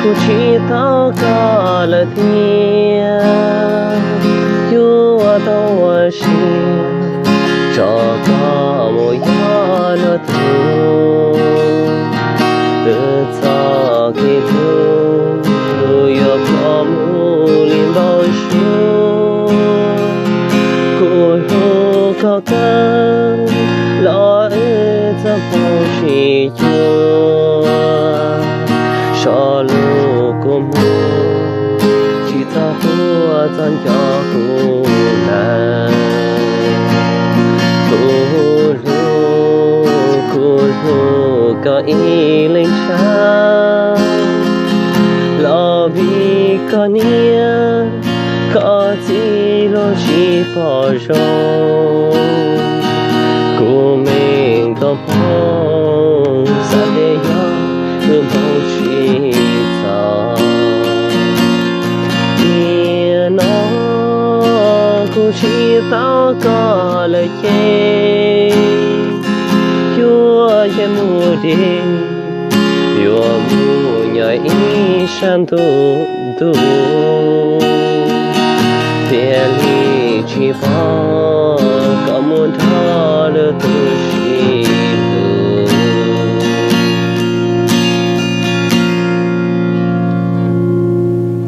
Kuv tsis tau koj lawm thiab, yuav tau ua si, tso koj mus yog luag tug. Twb txog kev tuag, yuav ploj mus li npau suav. Kuv hlub koj kawg, los wb txoj hmoo tsis cuag. So lus kua muag, tsis txhob quaj txog nco kuv lawm. Kuv hlub, kuv hlub koj ib leeg tshaj, los vim koj niam, koj txiv luag tsis pom zoo. Kuv me nkauj Hmoob, xav tias yog wb Hmoob tsis txaus. Nim no kuv tsis tau koj lawm ces, yuav cia mus deb, yuav mus nyob ib sab ntuj ntuj, thiaj li tsis pom koj mus nrog lwm tus.